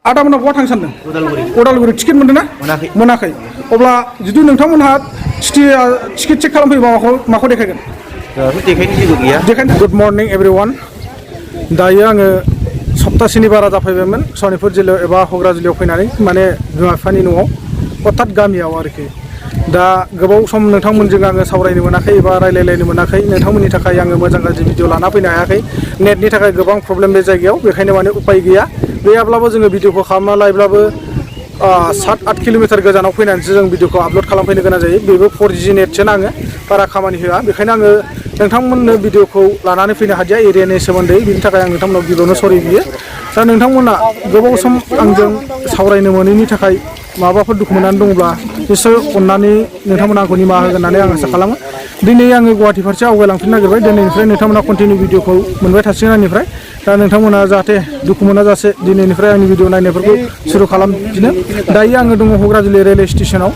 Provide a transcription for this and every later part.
आदामोना बहा थांनो सानदों? उदालगुरि टिकेट मोनदों ना? मोनाखै। अब्ला जुदि नोंथांमोनहा टिकेट चेक खालामफैयोबा माखौ देखायगोन? देखायनो जेबो गैया। Good morning everyone. दायो आङो सप्तासेनि बारा जाफैबायमोन सनितपुर जिल्लायाव एबा हग्रा जिल्लायाव फैनानै माने बिमा बिफानि न'आव अर्थात गामियाव आरोखि। दा गोबाव सम नोंथांमोनजों आङो सावरायनो मोनाखै एबा रायलायलायनो मोनाखै। नोंथांमोननि थाखाय आङो मोजां गाज्रि भिडिअ लाना फैनो हायाखै। नेटनि थाखाय गोबां प्रब्लेम बे जायगायाव, बेखायनो माने उपाय गैया। गैयाब्लाबो जोङो भिडिअखौ खालामना लायोब्लाबो 7-8 किल'मिटार गोजानाव फैनानैसो जों भिडिअखौ आपल'ड खालामफैनो गोनां जायो। बेबो 4G नेटसो नाङो, बारा खामानि होआ। बेखायनो आङो नोंथांमोननो भिडिअखौ लानानै फैनो हादिया एरियानि सोमोन्दै। बिनि थाखाय आं नोंथांमोनाव गिबियावनो सरि बियो। दा नोंथांमोना गोबाव सम आंजों सावरायनो मोनैनि थाखाय माबाफोर दुखु मोननानै दङब्ला निस्सय अननानै नोंथांमोना आंखौ निमाहा होगोन होननानै आं आसा खालामो। दिनै आङो गुवाहाटि फारसे आवगायलांफिननो नागिरबाय। दिनैनिफ्राय नोंथांमोना कन्टिनिउ भिडिअखौ मोनबाय थासिगोन आंनिफ्राय। दा नोंथांमोना जाहाथे दुखु मोनाजासे दिनैनिफ्राय आंनि भिडिअ नायनायफोरखौ सुरु खालामफिनो। दायो आङो दङ हग्रा जिल्ला रेलवे स्टेसनाव।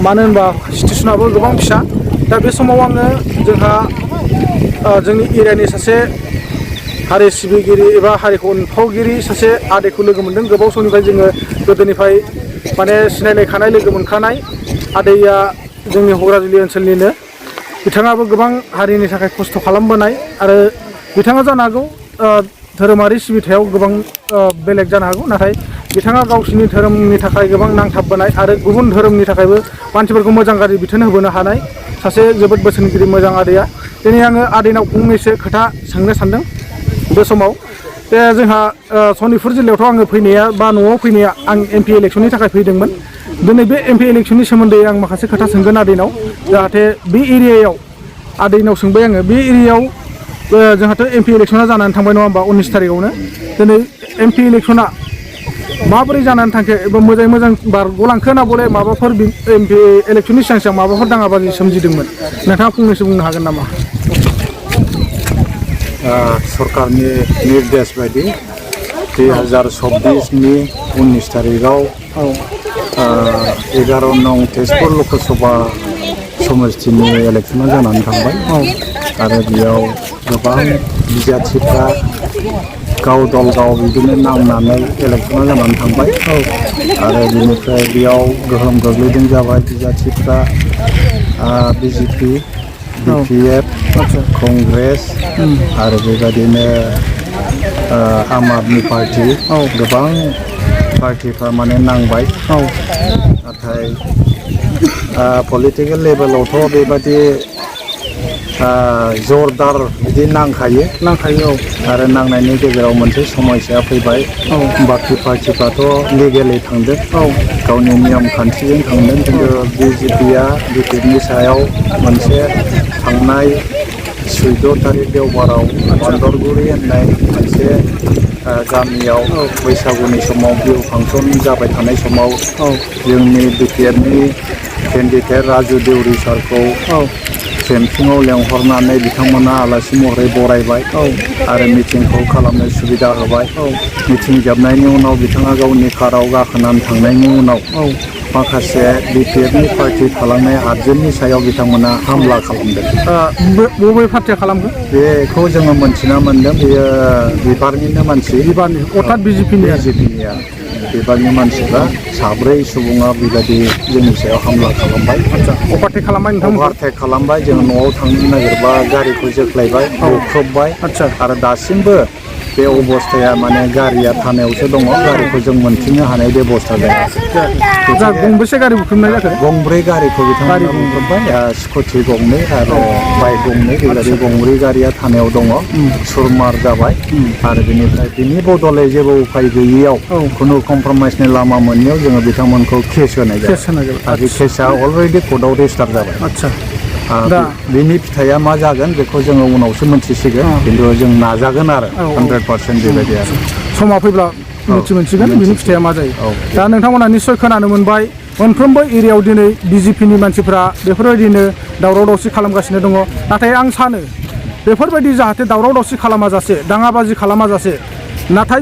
मानो होनबा स्टेसनाबो गोबां फिसा। दा बे समाव आङो जोंनि एरियानि सासे हारि सिबिगिरि एबा हारिखौ अनफावगिरि सासे आदैखौ लोगो मोनदों। गोबाव समनिफ्राय जोङो गोदोनिफ्राय माने सिनायलायखानाय, लोगो मोनखानाय। आदैया जोंनि हग्रा जिल्ला ओनसोलनिनो। बिथाङाबो गोबां हारिनि थाखाय खस्थ' खालामबोनाय आरो बिथाङा जानो हागौ धोरोमारि सिबिथायाव गोबां बेलेग जानो हागौ, नाथाय बिथाङा गावसिनि धोरोमनि थाखाय गोबां नांथाबबोनाय आरो गुबुन धोरोमनि थाखायबो मानसिफोरखौ मोजां गाज्रि बिथोन होबोनो हानाय सासे जोबोद बोसोनगिरि मोजां आदैया। दिनै आङो आदैनाव फंनैसो खोथा सोंनो सानदों बे समाव। बे जोंहा सनितपुर जिल्लायावथ' आङो फैनाया बा न'आव फैनाया आं MP इलेक्सननि थाखाय फैदोंमोन। दिनै बे MP इलेक्सननि सोमोन्दै आं माखासे खोथा सोंगोन आदैनाव, जाहाथे बे एरियायाव आदैनाव सोंबाय आङो। बे एरियायाव जोंहाथ' MP इलेक्सना जानानै थांबाय नङा होमबा 19 तारिखआवनो। दिनै MP इलेक्सना माबोरै जानानै थांखो एबा मोजाङै मोजां बारग'लांखो ना बले माबाफोर MP इलेक्सननि सिगां सिगां माबाफोर दाङाबाजि सोमजिदोंमोन? नोंथाङा फंनैसो बुंनो हागोन नामा? सरकारनि निर्देश बायदि 2024नि 19 तारिखआव 11 नं तेजपुर लकसभा समस्तिनि इलेक्सना जानानै थांबाय। आरो बेयाव गोबां बिजाथिफ्रा गाव दल गाव बिदिनो नांनानै इलेक्सना जानानै थांबाय। आरो बिनिफ्राय बेयाव गोहोम गोग्लैदों जाबाय बिजाथिफ्रा BJP, BPF, कंग्रेस आरो बेबायदिनो आम आदमि पार्टि, गोबां पार्टिफ्रा माने नांबाय। नाथाय पलिटिकेल लेभेलावथ' बेबायदि जरदार बिदि नांखायो। आरो नांनायनि गेजेराव मोनसे समस्या फैबाय। बाखि पार्टिफ्राथ' लिगेलि थांदों, गावनि नियम खान्थिजों थांदों। खिन्थु BJPआ BPFनि सायाव मोनसे थांनाय 14 तारिख देवबाराव बान्दरगुरि होननाय मोनसे गामियाव बैसागुनि समाव बिहु फांसन जाबाय थानाय समाव जोंनि BPFनि केन्डिडेट राजु देउरि सारखौ केम्पिंआव लेंहरनानै बिथांमोना आलासि महरै बरायबाय आरो मिटिंखौ खालामनो सुबिदा होबाय। मिटिं जोबनायनि उनाव बिथाङा गावनि काराव गाखोनानै थांनायनि उनाव माखासे BPFनि पार्टि थालांनाय 8 जननि सायाव बिथांमोना हामला खालामदों। बबे पार्टिया खालामखो? बेखौ जोङो मोनथिना मोनदों। बेयो बिबारनिनो मानसि, अर्थात BJPनिया। बिबारनि मानसिफ्रा 7 सुबुङा बेबायदि जोंनि सायाव हामला खालामबाय। अभारटेक खालामबाय नोंथां? अभारटेक खालामबाय। जों न'आव थांनो नागिरबा गारिखौ जोख्लायबाय, बुख्रुबबाय। आरो दासिमबो बे अबस्थाया माने गारिया थानायावसो दङ। गारिखौ जों मोनफिननो हानाय बेबस्था जायाखै। गंबेसे गारि बुख्रुबनाय जाखो? 2 गारिखौ बिथांमोना बुख्रुबबाय। स्कुटि 2 आरो बाइक 2, बेबायदि 2 गारिया थानायाव दङ। सुरमार जाबाय। आरो बेनिफ्राय बिनि बदलै जेबो उफाय गैयैयाव, खुनु कमप्रमाइसनि लामा मोनैयाव जोङो बिथांमोनखौ केस होनाय जाबाय। आरो केसआ अलरेडि कर्टआव रेजिस्टार जाबाय। बिनि फिथाइया मा जागोन बेखौ जोङो उनावसो मोनथिसिगोन। खिन्थु जों नाजागोन आरो 100% बेबायदि आरो। समा फैब्ला मिथिगोन बिनि फिथाइया मा जायो। दा नोंथांमोना निस्सय खोनानो मोनबाय, मोनफ्रोमबो एरियायाव दिनै BJPनि मानसिफ्रा बेफोरबायदिनो दावराव दावसि खालामगासिनो दङ। नाथाय आं सानो बेफोरबायदि जाहाथे दावराव दावसि खालामाजासे, दाङाबाजि खालामाजासे, नाथाय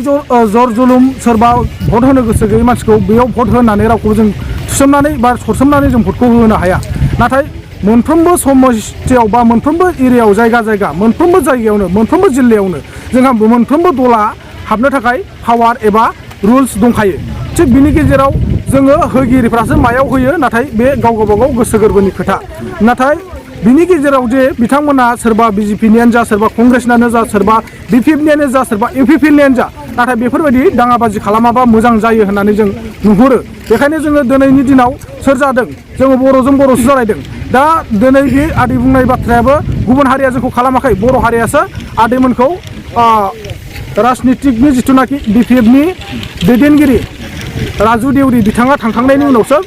जर जुलुम सोरबा भट होनो गोसो गैयै मानसिखौ बेयाव भट होनानै रावखौबो जों थुसोमनानै बा सरसोमनानै जों भटखौ होनो हाया। नाथाय मोनफ्रोमबो समस्थियाव बा मोनफ्रोमबो एरियायाव जायगा मोनफ्रोमबो जायगायावनो, मोनफ्रोमबो जिल्लायावनो जोंहा मोनफ्रोमबो दला हाबनो थाखाय पावार एबा रुल्स दंखायो थिग बिनि गेजेराव जोङो होगिरिफ्रासो मायाव होयो नाथाय बे गाव गावबागाव गोसो गोरबोनि खोथा नाथाय बिनि गेजेराव जे बिथांमोना सोरबा बिजेपिनियानो जा सोरबा कंग्रेसनियानो जा सोरबा बिपिएफनियानो जा सोरबा इउपिपिनियानो जा नाथाय बेफोरबायदि दाङाबाजि खालामाबा मोजां जायो होननानै जों नुहुरो बेखायनो जोङो दिनैनि दिनाव सोर जादों जोङो बर'जों बर'सो जालायदों दा दिनै बे आदै बुंनाय बाथ्रायाबो गुबुन हारिया जोंखौ खालामाखै बर' हारियासो आदैमोनखौ राजनितिकनि जिथुनाखि बिपिएफनि दैदेनगिरि राजु देउरि बिथाङा थांखांनायनि उनावसो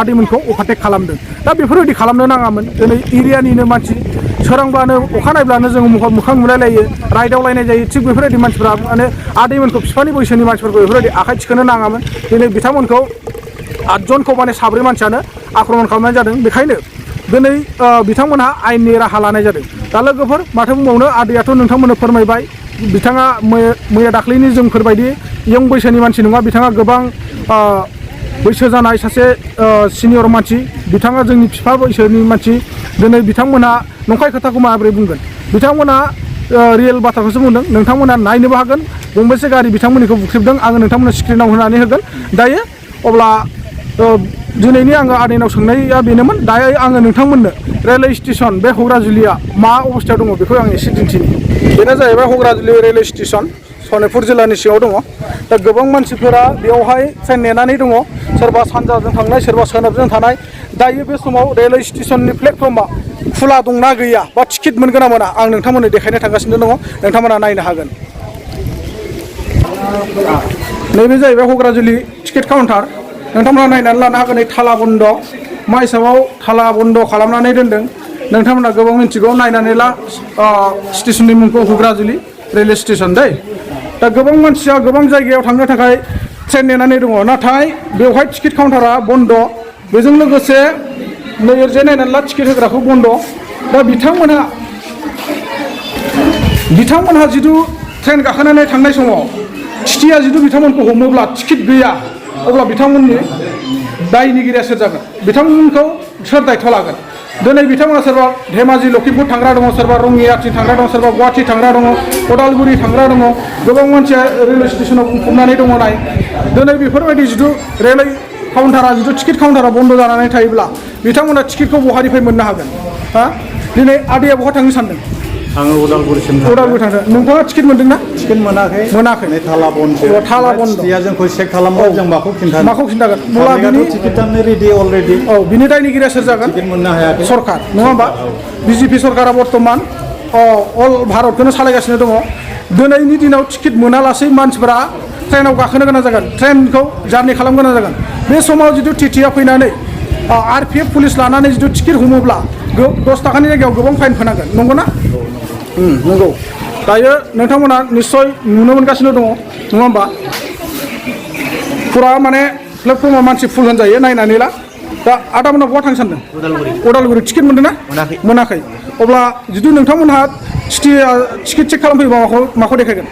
आदैमोनखौ अभारटेक खालामदों दा बेफोरबायदि खालामनो नाङामोन दिनै एरियानिनो मानसि सोरांब्लानो अखा नायब्लानो जोङो मोखां नुलायलायो रायदावलायनाय जायो थिग बेफोरबायदि मानसिफ्रा माने आदैमोनखौ बिफानि बैसोनि मानसिफोरखौ बेफोरबायदि आखाइ थिखोनो नाङामोन दिनै बिथांमोनखौ 8 जनखौ माने 7 मानसियानो आक्रमण खालामनाय जादों बेखायनो दिनै बिथांमोनहा आयेननि राहा लानाय जादों दा लोगोफोर माथो बुंबावनो आदैयाथ' नोंथांमोननो फोरमायबाय बिथाङा मैया दाख्लैनि जोंफोरबायदि इयं बैसोनि मानसि नङा बिथाङा गोबां बैसो जानाय सासे सिनियर मानसि बिथाङा जोंनि बिफा बैसोनि मानसि दिनै बिथांमोनहा नंखाय खोथाखौ माबोरै बुंगोन बिथांमोनहा रियेल बाथ्राखौसो बुंदों नोंथांमोनहा नायनोबो हागोन गंबेसे गारि बिथांमोननिखौ बुख्रेबदों आङो नोंथांमोननो स्क्रिनाव होनानै होगोन दायो अब्ला दिनैनि आङो आदैनाव सोंनाया बेनोमोन दायो आङो नोंथांमोननो रेलवे स्टेसन बे हग्राजुलिया मा अबस्थायाव दङ बेखौ आं एसे दिन्थिनि बेनो जाहैबाय हग्राजुलि रेलवे स्टेसन सनितपुर जिल्लानि सिङाव दङ दा गोबां मानसिफोरा बेवहाय ट्रेन नेनानै दङ सोरबा सानजाजों थांनाय सोरबा सोनाबजों थानाय दायो बे समाव रेलवे स्टेसननि प्लेटफर्मा खुला दंना गैया बा टिकेट मोनगोन ना मोना आं नोंथांमोननो देखायनो थांगासिनो दङ नोंथांमोना नायनो हागोन नैबे जाहैबाय हग्राजुलि टिकेट काउन्टार नोंथांमोना नायनानै लानो हागोन नै थाला बन्द मा हिसाबाव थाला बन्द खालामनानै दोनदों नोंथांमोना गोबां मिथिगौ नायनानै ला स्टेसननि मुंखौ हग्राजुलि रेलवे स्टेसन दै दा गोबां मानसिया गोबां जायगायाव थांनो थाखाय ट्रेन नेनानै दङ नाथाय बेवहाय टिकेट काउन्टारा बन्द बेजों लोगोसे नै ओरैजाय नायनानै ला टिकेट होग्राखौ बन्द दा बिथांमोनहा जिथु ट्रेन गाखोनानै थांनाय समाव टिटिआ जिथु बिथांमोनखौ हमोब्ला टिकेट गैया अब्ला बिथांमोननि दायनिगिरिया सोर जागोन बिथांमोनखौ सोर दायथ' लागोन दिनै बिथांमोना सोरबा धेमाजि लखिमपुर थांग्रा दङ सोरबा रङियाथिं थांग्रा दङ सोरबा गुवाहाटि थांग्रा दङ उदालगुरि थांग्रा दङ गोबां मानसिया रेलवे स्टेसनाव बुंफबनानै दङ नाय दिनै बेफोरबायदि जिथु रेलवे काउन्टारा जिथु टिकेट काउन्टारा बन्द जानानै थायोब्ला बिथांमोना टिकेटखौ बहानिफ्राय मोननो हागोन हा दिनै आदैया बहा थांनो सानदों आङो उदालगुरिसिम उदालगुरि थांदों नोंथाङा टिकेट मोनदों ना टिकेट मोनाखै थाला बन्द थाला बन्द टिटिआ जोंखौ चेक खालामबाय जों माखौ खिन्थागोन मुला बिनि टिकेटानो रेडि अलरेडि औ बिनि दायनिगिरिया सोर जागोन टिकेट मोननो हायाखै सरकार नङा होमबा बिजेपि सरकारा बर्तमान अल भारतखौनो सालायगासिनो दङ दिनैनि दिनाव टिकेट मोनालासै मानसिफोरा ट्रेनाव गाखोनो गोनां जागोन ट्रेनखौ जार्नि खालामनो गोनां जागोन बे समाव जिथु टिटिआ फैनानै आरपिएफ पुलिस लानानै जिथु टिकेट हमोब्ला 10 थाखानि जायगायाव गोबां फाइन फोनांगोन नंगौना नंगौ दायो नोंथांमोना निश्चय नुनो मोनगासिनो दङ नङा होमबा फुरा माने प्लेटफर्माव मानसि फुल होनजायो नायनानै ला दा आदामोना बहा थांनो सानदों उदालगुरि टिकेट मोनदों ना मोनाखै अब्ला जिथु नोंथांमोनहा टिकेट चेक खालामफैबा माखौ देखायगोन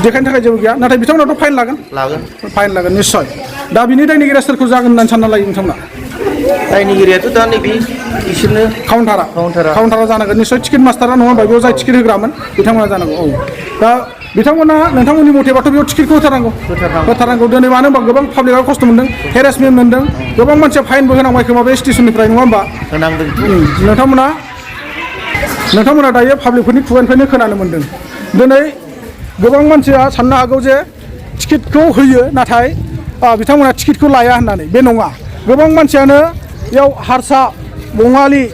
देखायनो थाखाय जेबो गैया नाथाय बिथांमोनाथ' फाइन लागोन निश्चय दा बिनि दायनिगिरिया सोरखौ जागोन होननानै सानना लायो नोंथांमोना दायनिगिरियाथ' दा नैबे बिसोरनो काउन्टारा जानांगोन निश्चय टिकेट मास्टारा नङा होनबा बेयाव जाय टिकेट होग्रामोन बिथांमोना जानांगौ औ दा बिथांमोना नोंथांमोननि मथेबाथ' बेयाव टिकेटखौ होथारनांगौ दिनै मानो होनबा गोबां पाब्लिकआ खस्थ' मोनदों हेरेसमेन्ट मोनदों गोबां मानसिया फाइनबो होनांबाय खोमा बे स्टेसननिफ्राय नङा होनबा नोंथांमोना दायो पाब्लिकफोरनि खुगानिफ्रायनो खोनानो मोनदों दिनै गोबां मानसिया साननो हागौ जे टिकेटखौ होयो नाथाय बिथांमोना टिकेटखौ लाया होननानै बे नङा गोबां मानसियानो बेयाव हारसा बङालि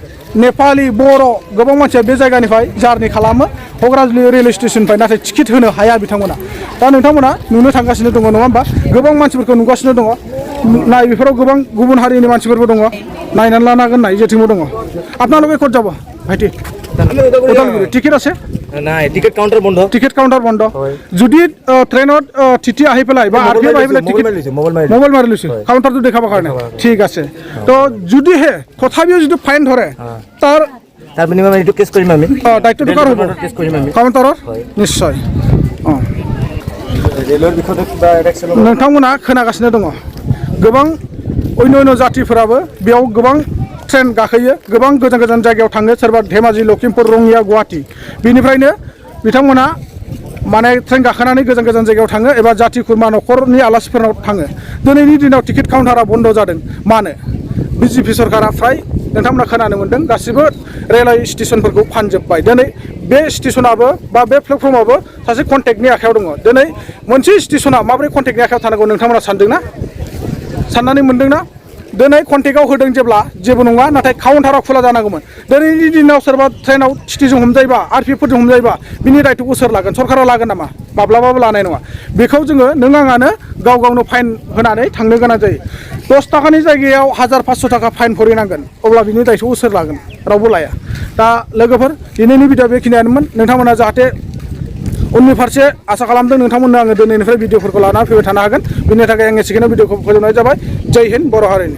नेपालि बर' गोबां मानसिया बे जायगानिफ्राय जारनि खालामो हग्राजुलि रेलवे स्टेसननिफ्राय नाथाय टिकेट होनो हाया बिथांमोना दा नोंथांमोना नुनो थांगासिनो दङ नङा होमबा गोबां मानसिफोरखौ नुगासिनो दङ नाय बेफोराव गोबां गुबुन हारिनि मानसिफोरबो दङ नायनानै लानो हागोन नाय जेथिंबो दङ আপনার ক'ত যাব ভাইটি ওদালগুৰি টিকেট আছে নাই টিকেট কাউন্টার বন্ধ যদি ট্ৰেইনত টিটি আহি পেলাই বা আৰপিএফ আহি পেলাই টিকেট মোবাইল মাৰি লৈছে কাউন্টাৰটো দেখাবৰ কাৰণে ঠিক আছে তো যদিহে তথাপিও যদি ফাইন ধৰে তাৰ বিনিময়ত এইটো কেছ কৰিম আমি দায়িত্বটো কাৰ হ'ব কাউন্টাৰৰ নিশ্চয় ৰেলৰ বিষয়ে কিবা এক্সেল नोंथांमोना खोनागासिनो दङ गोबां अन्य जातिफोराबो बेयाव गोबां ट्रेन गाखोयो गोबां गोजान गोजान जायगायाव थाङो सोरबा धेमाजि लखिमपुर रङिया गुवाहाटि बेनिफ्रायनो बिथांमोना माने ट्रेन गाखोनानै गोजान गोजान जायगायाव थाङो एबा जाथि खुरमा न'खरनि आलासिफोरनाव थाङो दिनैनि दिनाव टिकेट काउन्टारा बन्द जादों मानो बिजेपि सरकारा फ्राय नोंथांमोना खोनानो मोन्दों गासिबो रेलवे स्टेशनफोरखौ फानजोब्बाय दिनै बे स्टेशनाबो बा बे प्लेटफर्माबो सासे कन्टेक्टनि आखायाव दङ दिनै मोनसे स्टेशना माबोरै कन्टेक्टनि आखायाव थानांगौ नोंथांमोना सानदोंना साननानै मोन्दोंना दिनै कन्टेक्टआव होदों जेब्ला जेबो नङा नाथाय काउन्टारा खुला जानांगौमोन दिनैनि दिनाव सोरबा ट्रेनाव टिटिजों हमजायोबा आरपिएफफोरजों हमजायोबा बिनि दायथ'खौ सोर लागोन सरकारा लागोन नामा माब्लाबाबो लानाय नङा बेखौ जोङो नों आङानो गाव गावनो फाइन होनानै थांनो गोनां जायो 10 थाखानि जायगायाव 1500 थाखा फाइन भरिनांगोन अब्ला बिनि दायथ'खौ सोर लागोन रावबो लाया दा लोगोफोर दिनैनि भिडिअ बेखिनियानोमोन नोंथांमोना जाहाथे उननि फारसे आसा खालामदों नोंथांमोननो आङो दिनैनिफ्राय भिडिअफोरखौ लानानै फैबाय थानो हागोन बिनि थाखाय आं एसेखिनि भिडिअखौ फोजोबनाय जाबाय जय हिन्द बर' हारिनि